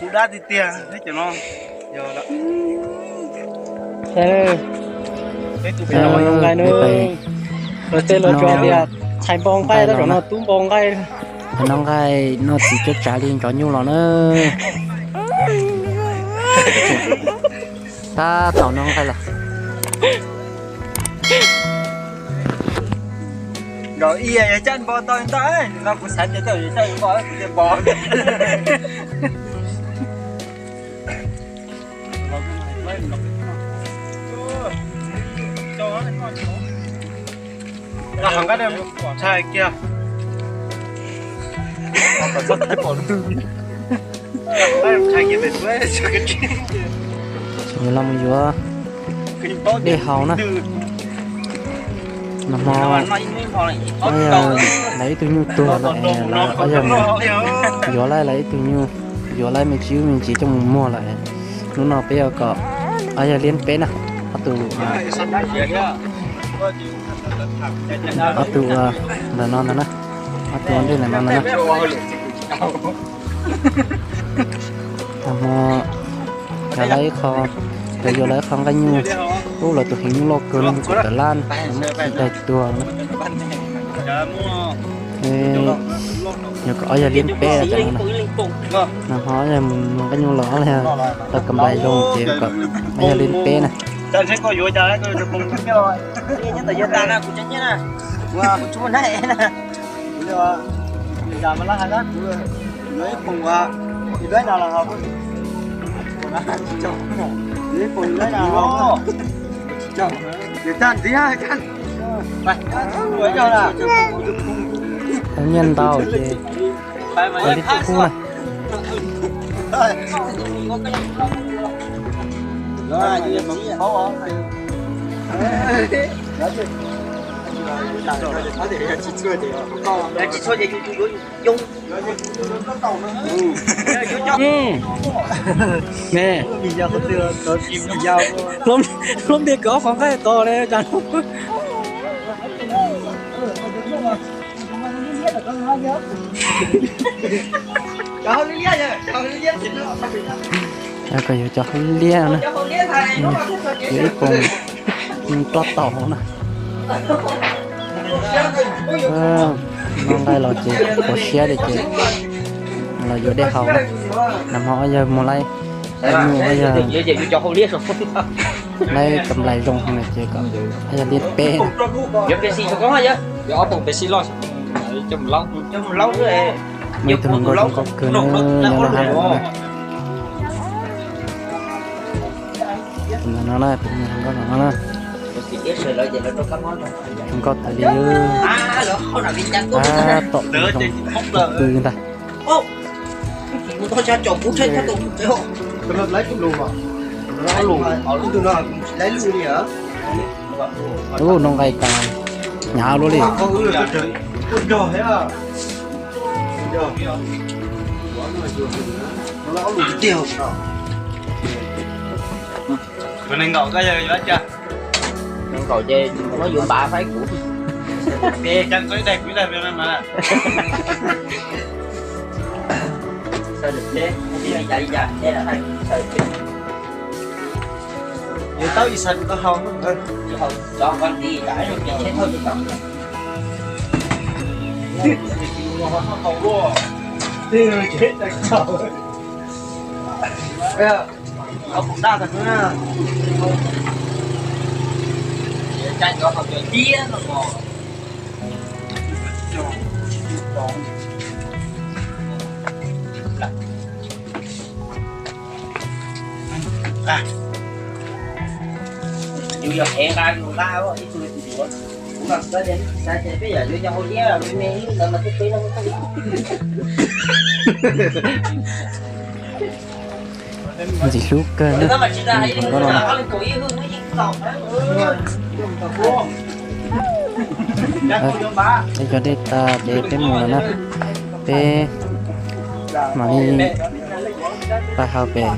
Kuv dab tiag tiag, cov no. Peb tus pem no nqaij na. Luag tej luag tsuas tias txhais npau nqaij, tab sis no tub npau nqaij. Noj nqaij noj txiv cuab tsav li nrov nyuj los na. Tab tom noj nqaij los. Nkaus ib yam yog caj npau tau ntau, no kuv xav tias tau yog caj npau, kuv tias npau. Nqa qhov nqaij ntshai kiag. Yuav los mus yuav dej haus na. Nag hmo lawv ib tug nyuj tuag lawm, lawv ob yawg mus yuav laib lawv ib tug nyuj, yuav laib me ntsis me ntsis coj mus muag lawm. Hnub no peb yuav kom ob yawg liab peb na, ob tug, ob tug ntawm no ntag na, ob tug ua ntej ntawm no ntag na. Nag hmo lawv yuav laib ib qho, lawv yuav laib ib qho nqaij nyuj, ub lawv tus heev nyuj loj kawg no, tus tawm lab tsis daig tuag na. Yog kom ob yawg liab peb tas no na. Nag hmo ob yawg mus nqaij nyuj los ob yawg tau kam nplais zoo ces kom ob yawg liab peb na. Nyiaj ntau ces ua li kub na. Ne, hlob ntiag kawm ob qhov nqaij tod ne. Koj yuav cov hauv liab na, yuav ib poom roj taum na. Noj nqaij los ces kho siab li ces los yuav dej haus na. Nag hmo ob yawg mus laib, ob yawg laib kam nplais zoo heev na ces kom ob yawg liab peb na. Muaj ib tug hluas nkauj zoo nkauj kawg na, nyob lub hab no. Tus no na, tus hluas nkauj no na. Zoo nkauj tas li. Tab tom zoo pw ntag. Ub, noj nqaij tas hnyav luaj li. Nees nkaum koj yog yuav cas? Nees nkaum ces muab yuav npav faib kuv. Yuav tau ib sab kuv tau haus. Yus yog ev nqa yus nqa, ib tug yus yuav. Kuv mas kuv xav tias peb yam yuav cov hauv liab me me ntawd mas twb peb no. Ntxim hlub kawg na, tus hluas nkauj no na. Peb cov dej tas ces peb mus lawm na. Peb mam li pais haus pem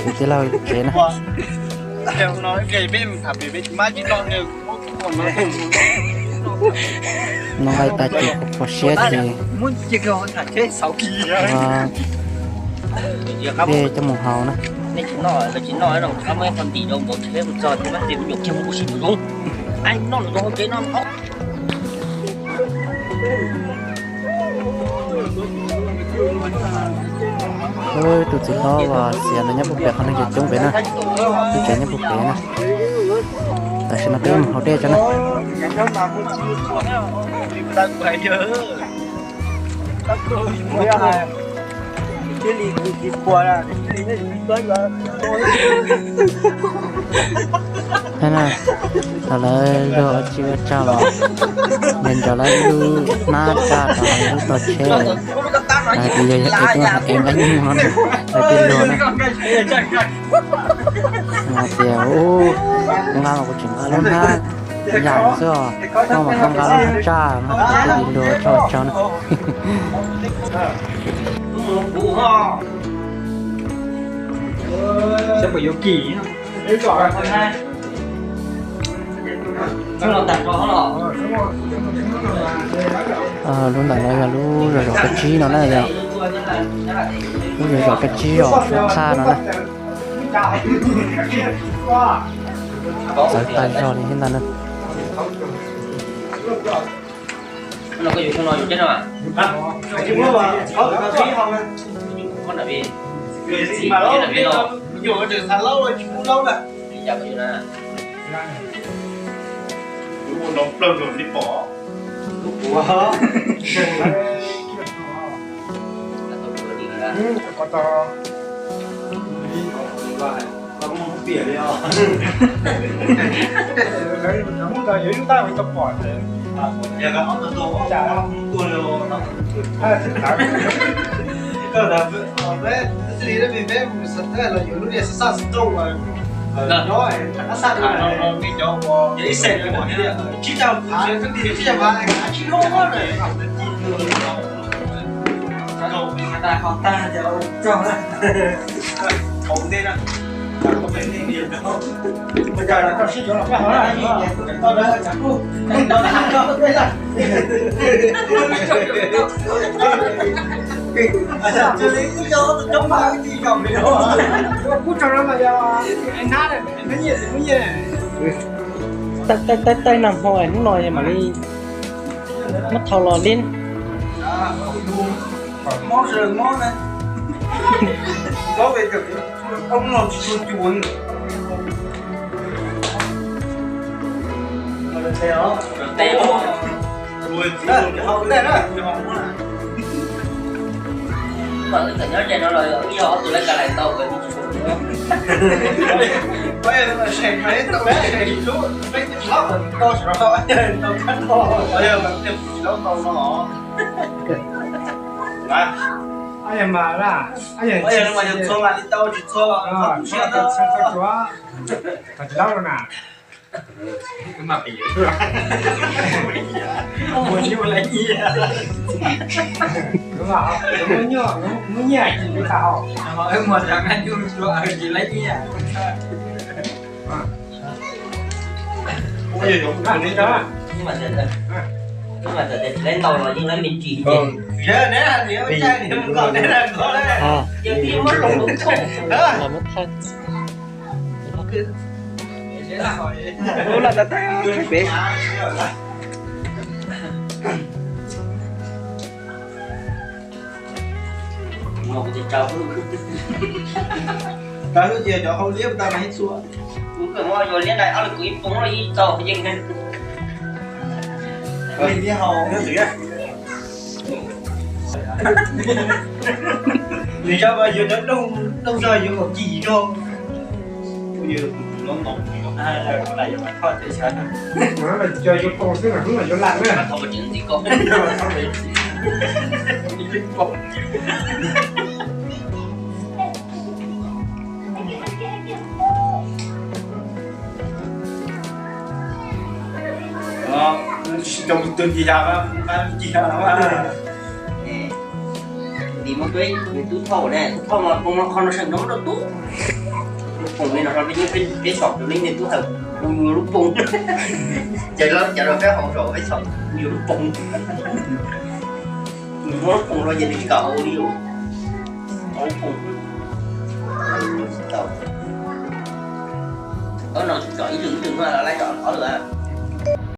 tus tij laug tsev na. Noj nqaij tas ces kho siab ces Dej coj mus haus na. Tus txiv hlob uas xiam no nyob puag pem qhov no ces coob pem na. Lub tsev nyob puag pem na. Tam sim no peb mus haus dej tso na. Thaum lawv luag ua tsis ua tsaug los nrog lawv ib lub hnab tsa rau lub tog tsheb. Hais tias yog yog ev tus ev nqaij nyuj no na, lawv thiaj luag na. Hais tias ub, kuv nqa mas kuv tseem nqa lub hnab yam xwb os, koj mas koj nqa lub hnab tsaj no, thiaj li luag tso tso na. Lub ntawm no yog lub zos zos kab tsib no na, yog lub zos zos kab tsib zos Suab Txhaj no na. Txawv tag zog li thiab ntag na. Taij taij taij nag hmo hnub no mam li muab thau los li. Nws zog mas yus cov doog zog yuav kom kim zog. Cov yuav poom xwb mas hnub no yuav lam na. Tsis tau tus nti yas nqa nti yas. Tim muaj peb niag tub thauj ne, tub thauj mas poob no qhov no seem no rau tub. Lub poom li no rau peb nyob peb saum tus leej niag tub hawm, nws yuav lub poom. Ces lawv cov rau peb haus saum peb saum, nws yuav lub poom. Nws muab lub poom rau ces nws tsis kam haus li lawm. Haus Tsis tau. Ob no tsom ib lwm ib lwm no los lawv tsom qhov lawm.